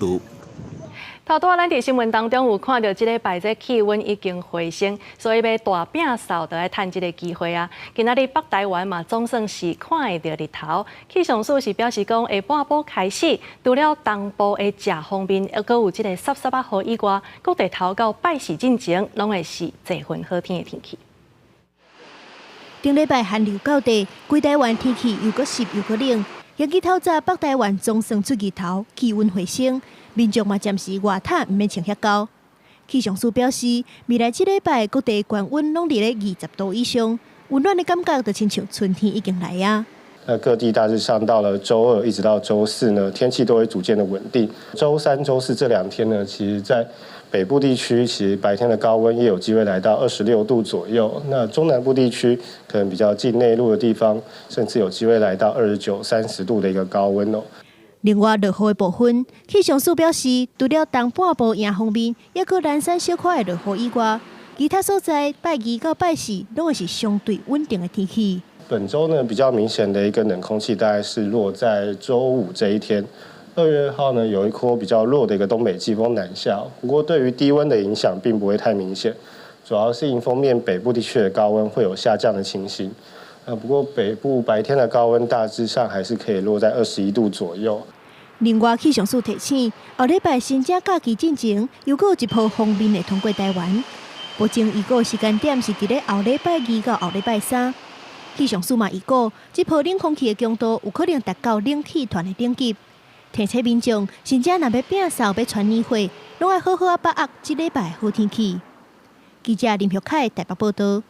道。頭拄仔咱佇新聞當中有看著，這禮拜這氣溫已經回升，所以欲大摒掃就愛趁這个機會啊。今仔日北台灣嘛總算是看會著日頭。氣象署是表示講，下半晡開始，除了東部的遮鋒面，猶閣有這个濕濕仔雨以外，各地頭到拜四進前，攏會是濟份好天的天氣。頂禮拜寒流到底，規台灣天氣又閣濕又閣冷。今日透早北台灣總算出日頭，氣溫回升，民眾嘛暫時外毯毋免穿遐厚。氣象署表示，未來這禮拜各地懸溫攏佇咧20度以上，溫暖的感覺就親像春天已經來啊。那各地大致上到了週二一直到週四呢，天氣都會逐漸的穩定。週三、週四這兩天呢，其實在北部地區，其實白天的高溫也有機會來到26度左右。那中南部地區可能比較近內陸的地方，甚至有機會來到29、30度的一個高溫哦。另外，落雨的部分，氣象署表示，除了東半部迎風面，抑閣南山小可會落雨以外，其他所在拜二到拜四攏會是相對穩定的天氣。本週呢，比較明顯的一個冷空氣，大概是落在週五這一天。2月2號呢，有一波比較弱的一個東北季風南下，不過對於低溫的影響並不會太明顯，主要是迎風面北部地區的高溫會有下降的情形。不過北部白天的高溫大致上還是可以落在21度左右。另外，氣象署提醒，後禮拜新正假期進前，又閣有一波鋒面會通過台灣，目前預估時間點是佇咧後禮拜二到後禮拜三。氣象署嘛預估，這波冷空氣的強度有可能達到冷氣團的等級。提醒民眾，新正若欲摒掃、欲傳年貨，攏愛好好仔把握這禮拜好天氣。記者林玉凱台北報道。